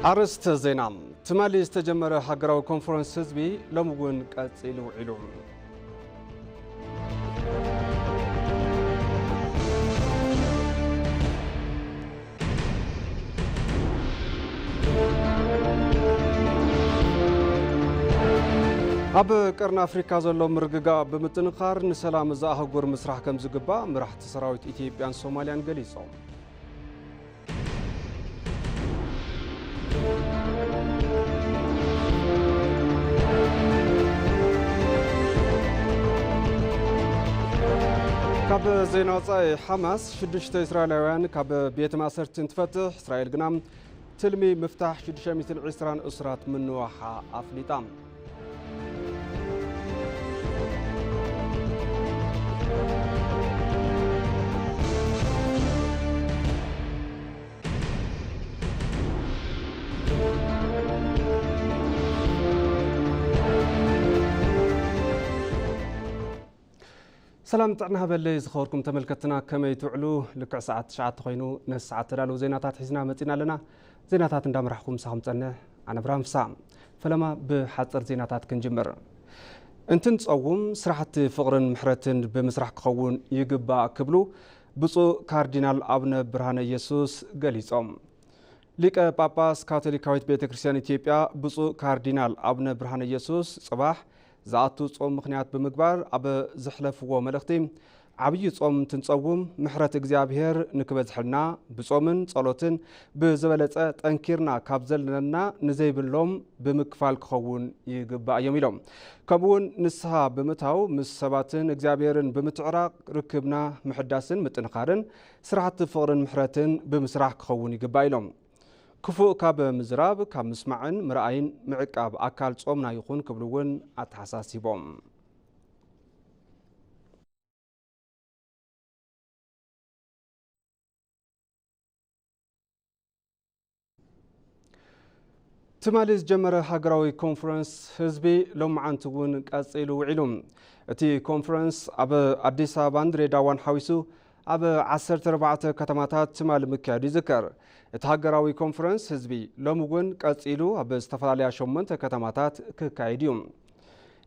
ኣርእስተ ዜና። ትማሊ ዝተጀመረ ሃገራዊ ኮንፈረንስ ህዝቢ ሎሚ እውን ቀጺሉ ውዒሉ። ኣብ ቀርኒ ኣፍሪካ ዘሎ ምርግጋእ ብምጥንኻር ንሰላም እዛ ኣህጉር ምስራሕ ከም ዝግባእ መራሕቲ ሰራዊት ኢትዮጵያን ሶማልያን ገሊጾም። ካብ ዜና ወጻኢ፣ ሓማስ ሽዱሽተ እስራኤላውያን ካብ ቤት ማእሰርቲ እንትፈትሕ፣ እስራኤል ግና ትልሚ ምፍታሕ ሽዱሽተ ሚእትን ዕስራን እሱራት ምንዋሓ ኣፍሊጣ። ሰላም ጥዕና ሃበለይ ዝኸበርኩም ተመልከትና፣ ከመይ ትውዕሉ? ልክዕ ሰዓት ትሽዓተ ኮይኑ ነዚ ሰዓት ተዳለዉ ዜናታት ሒዝና መጺና ኣለና። ዜናታት እንዳመራሕኹም ምሳኹም ጸንሕ ኣነ ብርሃን ፍስሃ። ፈለማ ብሓጸር ዜናታት ክንጅምር። እንትንጸውም ስራሕቲ ፍቕርን ምሕረትን ብምስራሕ ክኸውን ይግባእ ክብሉ ብፁዕ ካርዲናል ኣቡነ ብርሃነ ኢየሱስ ገሊጾም። ሊቀ ጳጳስ ካቶሊካዊት ቤተ ክርስቲያን ኢትዮጵያ ብፁዕ ካርዲናል ኣቡነ ብርሃነ ኢየሱስ ጽባሕ ዝኣቱ ጾም ምኽንያት ብምግባር ኣብ ዘሕለፍዎ መልእኽቲ፣ ዓብዪ ጾም እንትንጸውም ምሕረት እግዚኣብሔር ንክበዝሐልና ብጾምን ጸሎትን ብዝበለጸ ጠንኪርና ካብ ዘለና ንዘይብሎም ብምክፋል ክኸውን ይግባእ እዮም ኢሎም። ከምኡ እውን ንስሃ ብምእታው ምስ ሰባትን እግዚኣብሔርን ብምትዕራቕ ርክብና ምሕዳስን ምጥንኻርን ስራሕቲ ፍቕርን ምሕረትን ብምስራሕ ክኸውን ይግባእ ኢሎም። ክፉእ ካብ ምዝራብ፣ ካብ ምስማዕን ምርኣይን ምዕቃብ ኣካል ጾምና ይኹን ክብሉ እውን ኣተሓሳሲቦም። ትማሊ ዝጀመረ ሃገራዊ ኮንፈረንስ ህዝቢ ሎማዓንቲ እውን ቀጺሉ ውዒሉ። እቲ ኮንፈረንስ ኣብ ኣዲስ ኣበባን ድሬዳዋን ሓዊሱ ኣብ ዓሰርተ ኣርባዕተ ከተማታት ትማሊ ምክያዱ ይዝከር። እቲ ሃገራዊ ኮንፈረንስ ህዝቢ ሎሚ እውን ቀጺሉ ኣብ ዝተፈላለያ ሸሞንተ ከተማታት ክካየድ እዩ።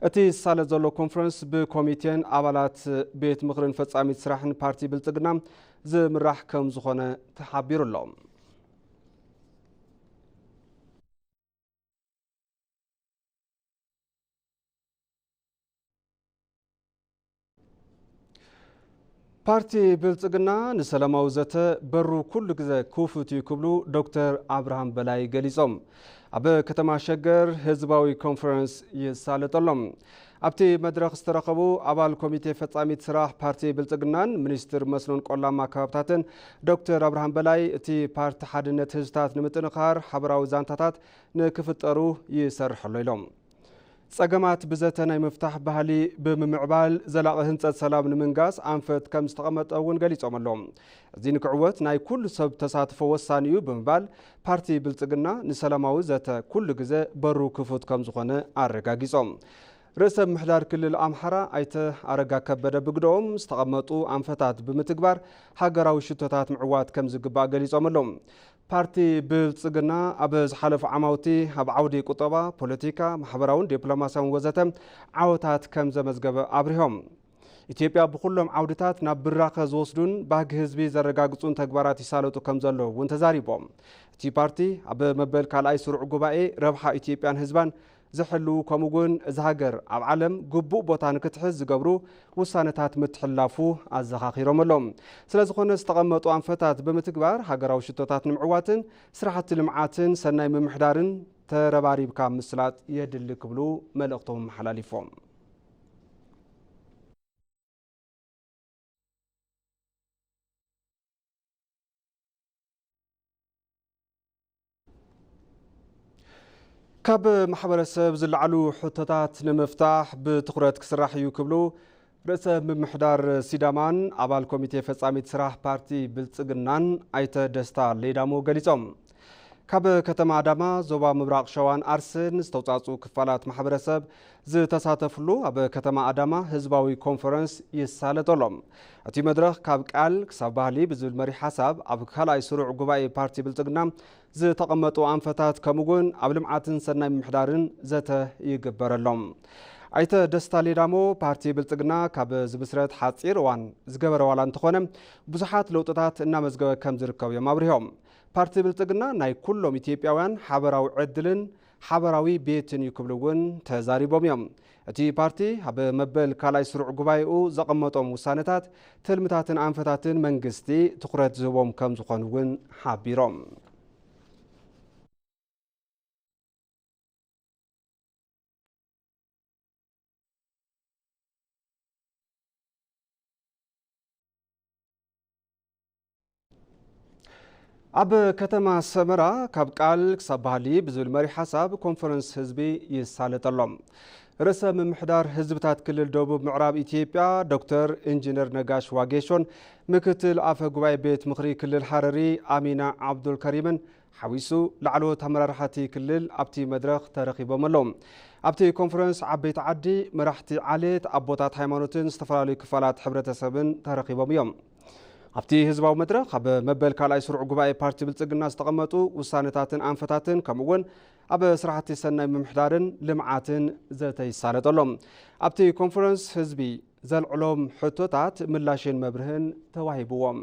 እቲ ዝሳለጥ ዘሎ ኮንፈረንስ ብኮሚቴን ኣባላት ቤት ምኽርን ፈጻሚት ስራሕን ፓርቲ ብልጽግና ዝምራሕ ከም ዝኾነ ተሓቢሩ ኣሎ። ፓርቲ ብልጽግና ንሰላማዊ ዘተ በሩ ኩሉ ግዘ ክፉት እዩ ክብሉ ዶክተር ኣብርሃም በላይ ገሊጾም። ኣብ ከተማ ሸገር ህዝባዊ ኮንፈረንስ ይሳለጠሎም። ኣብቲ መድረኽ ዝተረኸቡ ኣባል ኮሚቴ ፈጻሚት ስራሕ ፓርቲ ብልጽግናን ሚኒስትር መስኖን ቆላማ ከባብታትን ዶክተር ኣብርሃም በላይ፣ እቲ ፓርቲ ሓድነት ህዝብታት ንምጥንኻር ሓበራዊ ዛንታታት ንክፍጠሩ ይሰርሕ ኣሎ ኢሎም። ጸገማት ብዘተ ናይ ምፍታሕ ባህሊ ብምምዕባል ዘላቒ ህንጸት ሰላም ንምንጋስ ኣንፈት ከም ዝተቐመጠ እውን ገሊጾም ኣለዉ። እዚ ንክዕወት ናይ ኩሉ ሰብ ተሳትፎ ወሳኒ እዩ ብምባል፣ ፓርቲ ብልጽግና ንሰላማዊ ዘተ ኩሉ ግዘ በሩ ክፉት ከም ዝኾነ ኣረጋጊጾም። ርእሰ ምምሕዳር ክልል ኣምሓራ ኣይተ ኣረጋ ከበደ ብግደኦም፣ ዝተቐመጡ ኣንፈታት ብምትግባር ሃገራዊ ሽቶታት ምዕዋት ከም ዝግባእ ገሊጾም ኣለዉ። ፓርቲ ብልጽግና ኣብ ዝሓለፉ ዓማውቲ ኣብ ዓውዲ ቁጠባ፣ ፖለቲካ፣ ማሕበራውን ዲፕሎማስያውን ወዘተ ዓወታት ከም ዘመዝገበ ኣብሪሆም። ኢትዮጵያ ብኩሎም ዓውድታት ናብ ብራኸ ዝወስዱን ባህጊ ህዝቢ ዘረጋግጹን ተግባራት ይሳለጡ ከም ዘለዉ እውን ተዛሪቦም። እቲ ፓርቲ ኣብ መበል ካልኣይ ስሩዕ ጉባኤ ረብሓ ኢትዮጵያን ህዝባን ዝሕልዉ፣ ከምኡ እውን እዛ ሃገር ኣብ ዓለም ግቡእ ቦታ ንክትሕዝ ዝገብሩ ውሳነታት ምትሕልላፉ ኣዘኻኺሮም ኣለዉ። ስለ ዝኾነ ዝተቐመጡ ኣንፈታት ብምትግባር ሃገራዊ ሽቶታት ንምዕዋትን ስራሕቲ ልምዓትን ሰናይ ምምሕዳርን ተረባሪብካ ምስላጥ የድሊ ክብሉ መልእኽቶም ኣመሓላሊፎም። ካብ ማሕበረሰብ ዝለዓሉ ሕቶታት ንምፍታሕ ብትኹረት ክስራሕ እዩ ክብሉ ርእሰ ምምሕዳር ሲዳማን ኣባል ኮሚቴ ፈጻሚት ስራሕ ፓርቲ ብልጽግናን ኣይተ ደስታ ሌዳሞ ገሊጾም። ካብ ከተማ ኣዳማ፣ ዞባ ምብራቕ ሸዋን ኣርስን ዝተውጻጹ ክፋላት ማሕበረሰብ ዝተሳተፍሉ ኣብ ከተማ ኣዳማ ህዝባዊ ኮንፈረንስ ይሳለጠሎም። እቲ መድረኽ ካብ ቃል ክሳብ ባህሊ ብዝብል መሪሕ ሓሳብ ኣብ ካልኣይ ስሩዕ ጉባኤ ፓርቲ ብልጽግና ዝተቐመጡ ኣንፈታት ከምኡ እውን ኣብ ልምዓትን ሰናይ ምምሕዳርን ዘተ ይግበረሎም። ኣይተ ደስታ ሌዳሞ ፓርቲ ብልጽግና ካብ ዝምስረት ሓጺር እዋን ዝገበረ ዋላ እንተኾነ ብዙሓት ለውጥታት እናመዝገበ ከም ዝርከብ እዮም ኣብሪሆም። ፓርቲ ብልጽግና ናይ ኩሎም ኢትዮጵያውያን ሓበራዊ ዕድልን ሓበራዊ ቤትን እዩ ክብሉ እውን ተዛሪቦም እዮም። እቲ ፓርቲ ኣብ መበል ካልኣይ ስሩዕ ጉባኤኡ ዘቐመጦም ውሳነታት፣ ትልምታትን ኣንፈታትን መንግስቲ ትኹረት ዝህቦም ከም ዝኾኑ እውን ሓቢሮም። ኣብ ከተማ ሰመራ ካብ ቃል ክሳብ ባህሊ ብዝብል መሪ ሓሳብ ኮንፈረንስ ህዝቢ ይሳለጠሎም። ርእሰ ምምሕዳር ህዝብታት ክልል ደቡብ ምዕራብ ኢትዮጵያ ዶክተር ኢንጂነር ነጋሽ ዋጌሾን ምክትል ኣፈ ጉባኤ ቤት ምኽሪ ክልል ሃረሪ ኣሚና ዓብዱልከሪምን ሓዊሱ ላዕለዎት ኣመራርሓ እቲ ክልል ኣብቲ መድረኽ ተረኺቦም ኣለዉ። ኣብቲ ኮንፈረንስ ዓበይቲ ዓዲ፣ መራሕቲ ዓሌት፣ ኣቦታት ሃይማኖትን ዝተፈላለዩ ክፋላት ሕብረተሰብን ተረኺቦም እዮም። ኣብቲ ህዝባዊ መድረኽ ኣብ መበል ካልኣይ ስሩዕ ጉባኤ ፓርቲ ብልጽግና ዝተቐመጡ ውሳነታትን ኣንፈታትን ከምኡ እውን ኣብ ስራሕቲ ሰናይ ምምሕዳርን ልምዓትን ዘተ ይሳለጠሎም። ኣብቲ ኮንፈረንስ ህዝቢ ዘልዕሎም ሕቶታት ምላሽን መብርህን ተዋሂብዎም።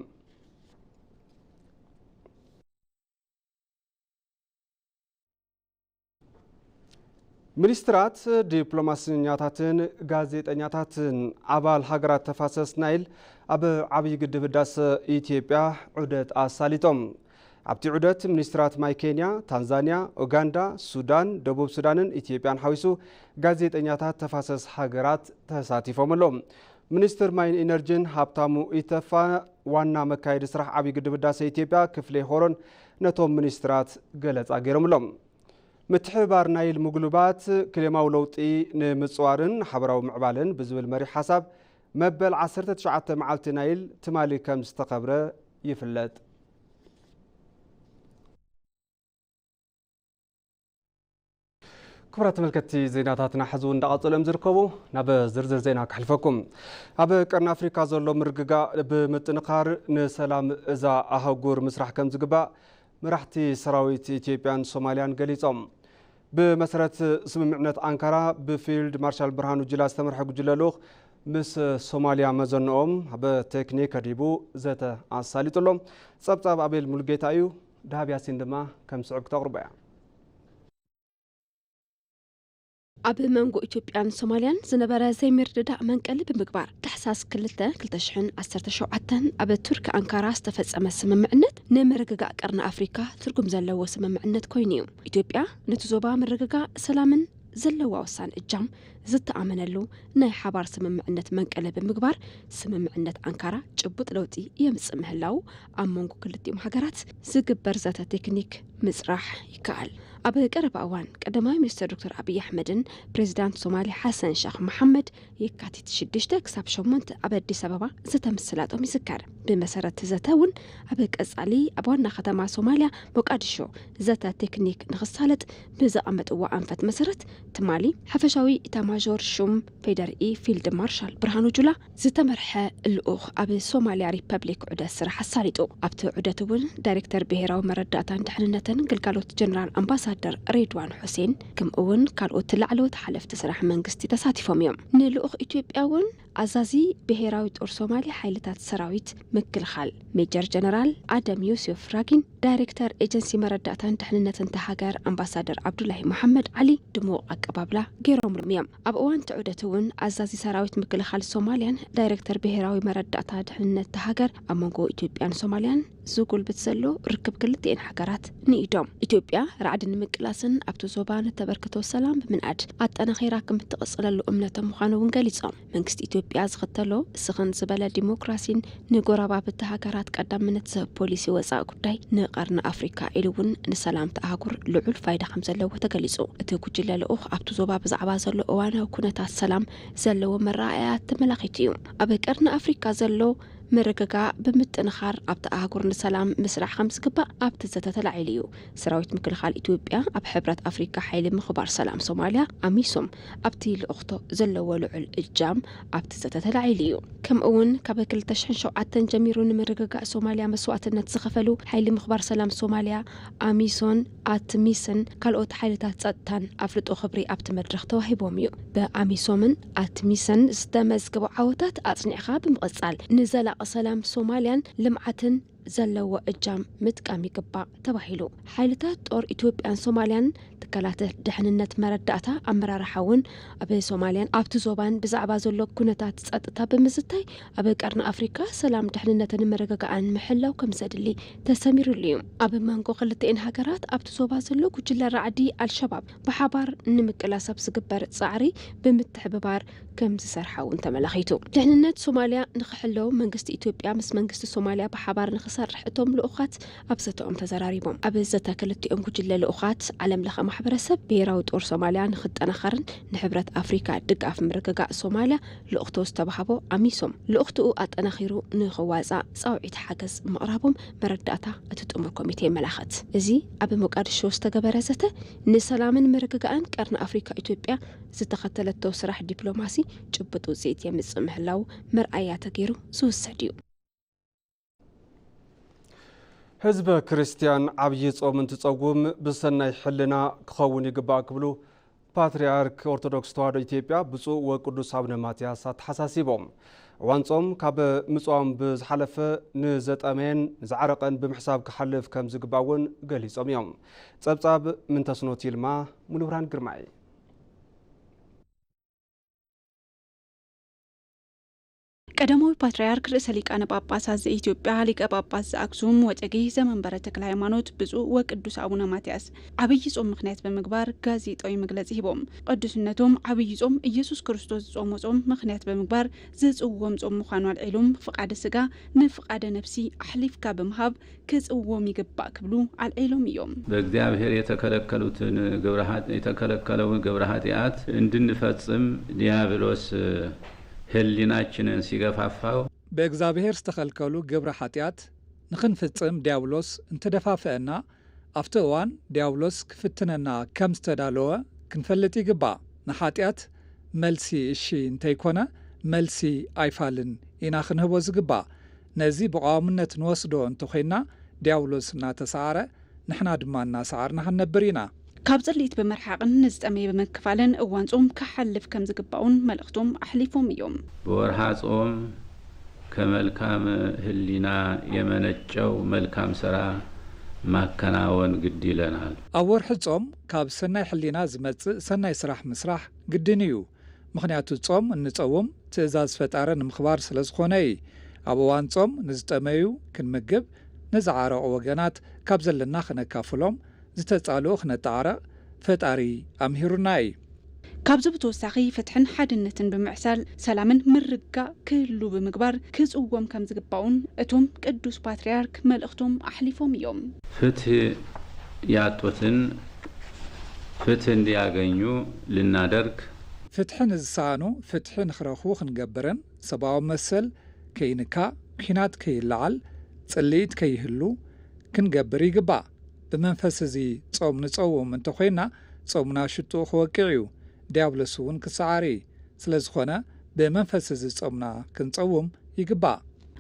ሚኒስትራት፣ ዲፕሎማስኛታትን ጋዜጠኛታትን ኣባል ሃገራት ተፋሰስ ናይል ኣብ ዓብዪ ግድብ ህዳሰ ኢትዮጵያ ዑደት ኣሳሊጦም። ኣብቲ ዑደት ሚኒስትራት ማይ ኬንያ፣ ታንዛንያ፣ ኡጋንዳ፣ ሱዳን፣ ደቡብ ሱዳንን ኢትዮጵያን ሓዊሱ ጋዜጠኛታት ተፋሰስ ሃገራት ተሳቲፎም ኣለዉ። ሚኒስትር ማይን ኢነርጂን ሃብታሙ ኢተፋ፣ ዋና መካየዲ ስራሕ ዓብዪ ግድብ ህዳሰ ኢትዮጵያ ክፍሌ ሆሮን ነቶም ሚኒስትራት ገለጻ ገይሮምሎም። ምትሕብባር ናይል ምጉልባት ክሌማዊ ለውጢ ንምጽዋርን ሓበራዊ ምዕባለን ብዝብል መሪሕ ሓሳብ መበል ዓሰርተ ትሽዓተ መዓልቲ ናይል ትማሊ ከም ዝተኸብረ ይፍለጥ። ክቡራት ተመልከትቲ፣ ዜናታትና ሕዚ እውን እንዳቐጸሉ እዮም ዝርከቡ። ናብ ዝርዝር ዜና ከሕልፈኩም። ኣብ ቀርኒ ኣፍሪካ ዘሎ ምርግጋእ ብምጥንኻር ንሰላም እዛ ኣህጉር ምስራሕ ከም ዝግባእ መራሕቲ ሰራዊት ኢትዮጵያን ሶማልያን ገሊጾም። ብመሰረት ስምምዕነት ኣንካራ፣ ብፊልድ ማርሻል ብርሃኑ ጁላ ዝተመርሐ ጉጅለ ልኡኽ ምስ ሶማልያ መዘንኦም ኣብ ቴክኒክ ከዲቡ ዘተ ኣሳሊጡ ኣሎ። ጸብጻብ ኣቤል ሙሉጌታ እዩ። ደሃብ ያሲን ድማ ከም ስዑብ ክተቕርቦ እያ። ኣብ መንጎ ኢትዮጵያን ሶማልያን ዝነበረ ዘይምርድዳእ መንቀሊ ብምግባር፣ ታሕሳስ ክልተ ክልተ ሽሕን ዓሰርተ ሸውዓተን ኣብ ቱርኪ ኣንካራ ዝተፈጸመ ስምምዕነት፣ ንምርግጋእ ቀርኒ ኣፍሪካ ትርጉም ዘለዎ ስምምዕነት ኮይኑ እዩ። ኢትዮጵያ ነቲ ዞባ ምርግጋእ ሰላምን ዘለዋ ወሳኒ እጃም ዝተኣመነሉ ናይ ሓባር ስምምዕነት መንቀሊ ብምግባር፣ ስምምዕነት ኣንካራ ጭቡጥ ለውጢ የምጽእ ምህላው ኣብ መንጎ ክልቲኦም ሃገራት ዝግበር ዘተ ቴክኒክ ምጽራሕ ይከኣል። ኣብ ቀረባ እዋን ቀዳማይ ሚኒስትር ዶክተር ኣብይ ኣሕመድን ፕሬዚዳንት ሶማሊ ሓሰን ሸኽ መሓመድ የካቲት ሽዱሽተ ክሳብ ሸሞንተ ኣብ ኣዲስ ኣበባ ዘተ ምስላጦም ይዝከር። ብመሰረት ዘተ እውን ኣብ ቀጻሊ ኣብ ዋና ከተማ ሶማልያ ሞቃዲሾ ዘተ ቴክኒክ ንኽሳለጥ ብዘቐመጥዎ ኣንፈት መሰረት፣ ትማሊ ሓፈሻዊ ኢታማዦር ሹም ፌደሪኢ ፊልድ ማርሻል ብርሃኑ ጁላ ዝተመርሐ ልኡኽ ኣብ ሶማልያ ሪፐብሊክ ዑደት ስራሕ ኣሳሊጡ። ኣብቲ ዑደት እውን ዳይሬክተር ብሄራዊ መረዳእታን ድሕንነትን ግልጋሎት ጀነራል ኣምባሳደር ሬድዋን ሑሴን፣ ከምኡ እውን ካልኦት ላዕለዎት ሓለፍቲ ስራሕ መንግስቲ ተሳቲፎም እዮም። ንልኡኽ ኢትዮጵያ እውን ኣዛዚ ብሄራዊ ጦር ሶማሊ ሓይልታት ሰራዊት ምክልኻል ሜጀር ጀነራል ኣደም ዮሴፍ ራጊን ዳይሬክተር ኤጀንሲ መረዳእታን ድሕንነትን እታ ሃገር ኣምባሳደር ዓብዱላሂ መሓመድ ዓሊ ድሙቕ ኣቀባብላ ገይሮምሎም እዮም። ኣብ እዋን እቲ ዑደት እውን ኣዛዚ ሰራዊት ምክልኻል ሶማልያን ዳይሬክተር ብሄራዊ መረዳእታ ድሕንነት እታ ሃገር ኣብ መንጎ ኢትዮጵያን ሶማልያን ዝጉልብት ዘሎ ርክብ ክልቲኤን ሃገራት ንኢዶም። ኢትዮጵያ ራዕዲ ንምቅላስን ኣብቲ ዞባ ንተበርክቶ ሰላም ብምንኣድ ኣጠናኺራ ከምትቕጽለሉ እምነቶም ምዃኑ እውን ገሊጾም። መንግስቲ ኢትዮጵያ ዝኽተሎ ስኽን ዝበለ ዲሞክራሲን ንጎረባብቲ ሃገራት ቀዳምነት ዝህብ ፖሊሲ ወጻኢ ጉዳይ ንቐርኒ ኣፍሪካ ኢሉ እውን ንሰላምቲ ኣህጉር ልዑል ፋይዳ ከም ዘለዎ ተገሊጹ። እቲ ጉጅለ ልኡኽ ኣብቲ ዞባ ብዛዕባ ዘሎ እዋናዊ ኩነታት ሰላም ዘለዎ መረኣእያ ተመላኺቱ እዩ። ኣብ ቀርኒ ኣፍሪካ ዘሎ ምርግጋእ ብምጥንኻር ኣብቲ ኣህጉር ንሰላም ምስራሕ ከም ዝግባእ ኣብቲ ዘተ ተላዒሉ እዩ። ሰራዊት ምክልኻል ኢትዮጵያ ኣብ ሕብረት ኣፍሪካ ሓይሊ ምኽባር ሰላም ሶማልያ ኣሚሶም ኣብቲ ልእኽቶ ዘለዎ ልዑል እጃም ኣብቲ ዘተ ተላዒሉ እዩ። ከምኡ እውን ካብ ክልተ ሽሕን ሸውዓተን ጀሚሩ ንምርግጋእ ሶማልያ መስዋእትነት ዝኸፈሉ ሓይሊ ምኽባር ሰላም ሶማልያ ኣሚሶን ኣትሚስን ካልኦት ሓይልታት ጸጥታን ኣፍልጦ ክብሪ ኣብቲ መድረኽ ተዋሂቦም እዩ። ብኣሚሶምን ኣትሚስን ዝተመዝገቡ ዓወታት ኣጽኒዕኻ ብምቕጻል ንዘላቒ ሰላም ሶማልያን ልምዓትን ዘለዎ እጃም ምጥቃም ይግባእ ተባሂሉ። ሓይልታት ጦር ኢትዮጵያን ሶማልያን ትካላት ድሕንነት መረዳእታ ኣመራርሓ እውን ኣብ ሶማልያን ኣብቲ ዞባን ብዛዕባ ዘሎ ኩነታት ጸጥታ ብምዝታይ ኣብ ቀርኒ ኣፍሪካ ሰላም ድሕንነትን ምርግጋእን ምሕላው ከም ዘድሊ ተሰሚሩሉ እዩ። ኣብ መንጎ ክልተኤን ሃገራት ኣብቲ ዞባ ዘሎ ጉጅለ ራዕዲ ኣልሸባብ ብሓባር ንምቅላስ ኣብ ዝግበር ጻዕሪ ብምትሕብባር ከም ዝሰርሓ እውን ተመላኺቱ። ድሕንነት ሶማልያ ንክሕለው መንግስቲ ኢትዮጵያ ምስ መንግስቲ ሶማልያ ብሓባር ንክሰርሕ እቶም ልኡኻት ኣብ ዘተኦም ተዘራሪቦም። ኣብ ዘተ ክልቲኦም ጉጅለ ልኡኻት ዓለም ለኸ ማሕበረሰብ ብሄራዊ ጦር ሶማልያ ንክጠናኸርን ንሕብረት ኣፍሪካ ድጋፍ ምርግጋእ ሶማልያ ልእኽቶ ዝተባህቦ ኣሚሶም ልእኽትኡ ኣጠናኺሩ ንክዋፃእ ፃውዒት ሓገዝ ምቕራቦም መረዳእታ እቲ ጥሙር ኮሚቴ የመላኸት። እዚ ኣብ ሞቃዲሾ ዝተገበረ ዘተ ንሰላምን ምርግጋእን ቀርኒ ኣፍሪካ ኢትዮጵያ ዝተኸተለቶ ስራሕ ዲፕሎማሲ ጭቡጥ ውፅኢት የምፅእ ምህላው መርኣያ ተገይሩ ዝውሰድ እዩ። ህዝበ ክርስቲያን ዓብዪ ጾም እንትጸውም ብሰናይ ሕልና ክኸውን ይግባእ ክብሉ ፓትርያርክ ኦርቶዶክስ ተዋሕዶ ኢትዮጵያ ብፁዕ ወቅዱስ ኣቡነ ማትያስ ኣተሓሳሲቦም። እዋን ጾም ካብ ምጽዋም ብዝሓለፈ ንዘጠመየን ዝዓረቐን ብምሕሳብ ክሓልፍ ከም ዝግባእ እውን ገሊጾም እዮም። ጸብጻብ ምንተስኖት ይልማ፣ ሙሉብርሃን ግርማይ። ቀዳማዊ ፓትርያርክ ርእሰ ሊቃነ ጳጳሳት ዘኢትዮጵያ ሊቀ ጳጳስ ዘኣክሱም ወጨጌ ዘመንበረ ተክለ ሃይማኖት ብፁዕ ወቅዱስ ኣቡነ ማትያስ ዓብዪ ጾም ምኽንያት ብምግባር ጋዜጣዊ መግለጺ ሂቦም። ቅዱስነቶም ዓብዪ ጾም ኢየሱስ ክርስቶስ ዝጾሞ ጾም ምኽንያት ብምግባር ዝጽወም ጾም ምዃኑ ኣልዒሎም፣ ፍቓደ ስጋ ንፍቓደ ነፍሲ ኣሕሊፍካ ብምሃብ ክጽዎም ይግባእ ክብሉ ኣልዒሎም እዮም። በእግዚኣብሔር የተከለከሉትን ግብረ ኃጢ-፣ የተከለከለውን ግብረ ኃጢአት እንድንፈጽም ዲያብሎስ ህሊናችንን ሲገፋፋው፣ ብእግዚኣብሔር ዝተኸልከሉ ግብረ ኃጢኣት ንኽንፍጽም ዲያብሎስ እንተደፋፍአና፣ ኣብቲ እዋን ዲያብሎስ ክፍትነና ከም ዝተዳለወ ክንፈልጥ ይግባእ። ንኃጢኣት መልሲ እሺ እንተይኮነ፣ መልሲ ኣይፋልን ኢና ክንህቦ ዝግባእ። ነዚ ብቐዋምነት ንወስዶ እንተኾይንና፣ ዲያብሎስ እናተሰዓረ፣ ንሕና ድማ እናሰዓርና ክንነብር ኢና። ካብ ጽልኢት ብምርሓቕን ንዝጠመየ ብምክፋልን እዋን ጾም ክሓልፍ ከም ዝግባኡን መልእኽቶም ኣሕሊፎም እዮም። ብወርሃ ጾም ከመልካም ህሊና የመነጨው መልካም ሥራ ማከናወን ግድ ይለናል። ኣብ ወርሒ ጾም ካብ ሰናይ ሕሊና ዝመጽእ ሰናይ ስራሕ ምስራሕ ግድን እዩ። ምኽንያቱ ጾም እንጸውም ትእዛዝ ፈጣሪ ንምኽባር ስለ ዝኾነ እዩ። ኣብ እዋን ጾም ንዝጠመዩ ክንምግብ፣ ንዝዓረቑ ወገናት ካብ ዘለና ክነካፍሎም፣ ዝተጻልኡ ክነተዓረቕ ፈጣሪ ኣምሂሩና እዩ። ካብዚ ብተወሳኺ ፍትሕን ሓድነትን ብምዕሳል ሰላምን ምርጋእ ክህሉ ብምግባር ክጽወም ከም ዝግባኡን እቶም ቅዱስ ፓትርያርክ መልእኽቶም ኣሕሊፎም እዮም። ፍትህ ያጡትን ፍትህ እንዲያገኙ ልናደርግ። ፍትሒ ንዝሰኣኑ ፍትሒ ንኽረኽቡ ክንገብርን ሰብኣዊ መሰል ከይንካእ፣ ኲናት ከይለዓል፣ ጽልኢት ከይህሉ ክንገብር ይግባእ። ብመንፈስ እዚ ጾም ንጸውም እንተኾይንና፣ ጾምና ሽጡኡ ክወቅዕ እዩ፣ ዲያብሎስ እውን ክሰዓር እዩ። ስለ ዝኾነ፣ ብመንፈስ እዚ ጾምና ክንጸውም ይግባእ።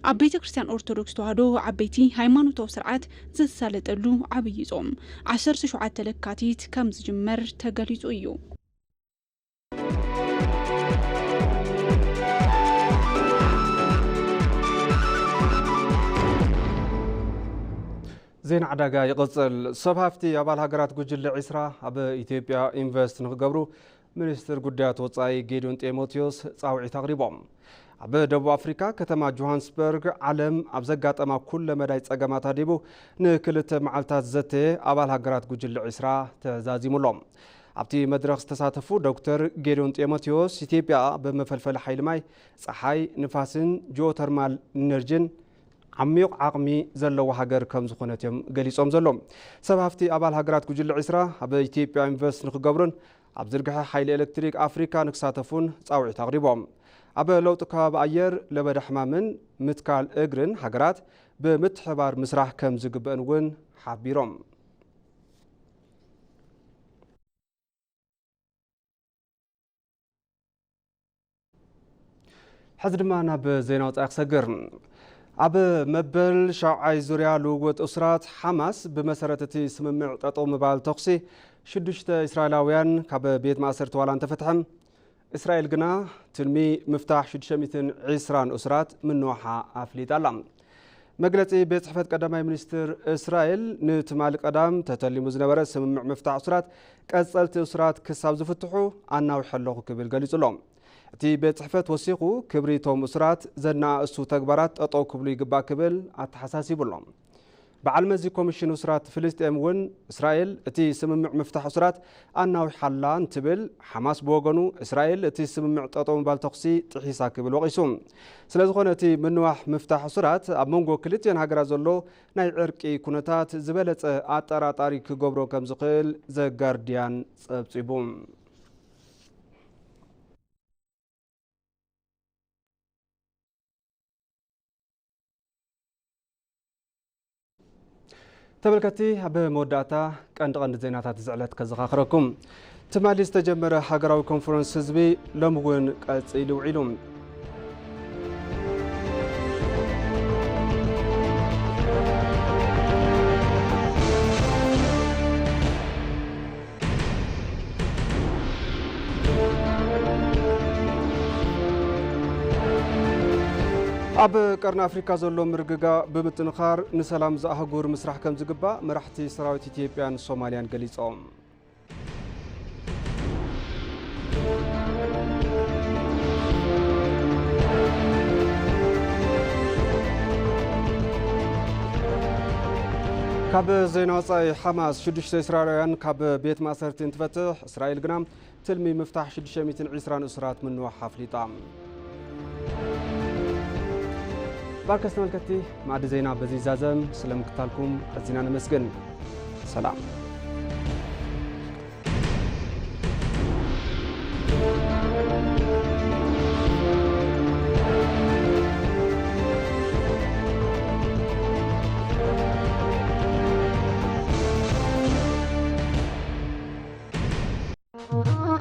ኣብ ቤተ ክርስቲያን ኦርቶዶክስ ተዋህዶ ዓበይቲ ሃይማኖታዊ ስርዓት ዝሳለጠሉ ዓብዪ ጾም ዓሰርተ ሸውዓተ ለካቲት ከም ዝጅመር ተገሊጹ እዩ። ዜና ዕዳጋ ይቕጽል። ሰብ ሃፍቲ ኣባል ሃገራት ጉጅለ ዒስራ ኣብ ኢትዮጵያ ኢንቨስት ንክገብሩ ሚኒስትር ጉዳያት ወጻኢ ጌዲዮን ጢሞቴዎስ ጻውዒት ኣቕሪቦም። ኣብ ደቡብ ኣፍሪካ ከተማ ጆሃንስበርግ ዓለም ኣብ ዘጋጠማ ኩለ መዳይ ጸገማት ኣዲቡ ንክልተ መዓልታት ዘተየ ኣባል ሃገራት ጉጅለ ዒስራ ተዛዚሙሎም። ኣብቲ መድረኽ ዝተሳተፉ ዶክተር ጌዲዮን ጢሞቴዎስ ኢትዮጵያ ብመፈልፈሊ ሓይሊ ማይ፣ ጸሓይ፣ ንፋስን ጂኦተርማል ኢነርጂን ዓሚቕ ዓቕሚ ዘለዎ ሃገር ከም ዝኾነት እዮም ገሊጾም ዘለዉ። ሰብ ሃፍቲ ኣባል ሃገራት ጉጅለ ዒስራ ኣብ ኢትዮጵያ ኢንቨስት ንክገብሩን ኣብ ዝርግሐ ሓይሊ ኤሌክትሪክ ኣፍሪካ ንክሳተፉን ጻውዒት ኣቕሪቦም። ኣብ ለውጢ ከባቢ ኣየር፣ ለበዳ ሕማምን ምትካል እግርን ሃገራት ብምትሕባር ምስራሕ ከም ዝግበእን እውን ሓቢሮም። ሕዚ ድማ ናብ ዜና ወጻኢ ክሰግር። ኣብ መበል ሻውዓይ ዙርያ ልውውጥ እሱራት ሓማስ ብመሰረት እቲ ስምምዕ ጠጠው ምባል ተኹሲ ሽዱሽተ እስራኤላውያን ካብ ቤት ማእሰርቲ ዋላ እንተፈትሐ፣ እስራኤል ግና ትልሚ ምፍታሕ ሽዱሽተ ሚእትን ዕስራን እሱራት ምንዋሓ ኣፍሊጣ ኣላ። መግለጺ ቤት ጽሕፈት ቀዳማይ ሚኒስትር እስራኤል ንትማሊ ቀዳም ተተሊሙ ዝነበረ ስምምዕ ምፍታሕ እሱራት ቀጸልቲ እሱራት ክሳብ ዝፍትሑ ኣናዊሐ ኣለኹ ክብል ገሊጹ ኣሎ። እቲ ቤት ጽሕፈት ወሲኹ ክብሪ እቶም እሱራት ዘነኣእሱ ተግባራት ጠጠው ክብሉ ይግባእ ክብል ኣተሓሳሲቡ ኣሎ። በዓል መዚ ኮሚሽን እሱራት ፍልስጤም እውን እስራኤል እቲ ስምምዕ ምፍታሕ እሱራት ኣናዊሓላ እንትብል፣ ሓማስ ብወገኑ እስራኤል እቲ ስምምዕ ጠጠው ምባል ተኹሲ ጥሒሳ ክብል ወቒሱ። ስለ ዝኾነ እቲ ምንዋሕ ምፍታሕ እሱራት ኣብ መንጎ ክልቲኦን ሃገራት ዘሎ ናይ ዕርቂ ኩነታት ዝበለጸ ኣጠራጣሪ ክገብሮ ከም ዝኽእል ዘጋርዲያን ጸብጺቡ። ተመልከትቲ፣ ኣብ መወዳእታ ቀንዲ ቀንዲ ዜናታት እዚ ዕለት ከዘኻኽረኩም። ትማሊ ዝተጀመረ ሃገራዊ ኮንፈረንስ ህዝቢ ሎሚ እውን ቀጺሉ ውዒሉ። ኣብ ቀርኒ ኣፍሪካ ዘሎ ምርግጋእ ብምጥንኻር ንሰላም ዝኣህጉር ምስራሕ ከም ዝግባእ መራሕቲ ሰራዊት ኢትዮጵያን ሶማልያን ገሊጾም። ካብ ዜና ወጻኢ፣ ሓማስ ሽዱሽተ እስራኤላውያን ካብ ቤት ማእሰርቲ እንትፈትሕ፣ እስራኤል ግና ትልሚ ምፍታሕ ሽዱሽተ ሚእትን ዕስራን እሱራት ምንዋሕ ኣፍሊጣ። ባርከስ ተመልከትቲ፣ ማዕዲ ዜና በዚ ይዛዘም። ስለምክታልኩም ኣዚና ነመስግን። ሰላም።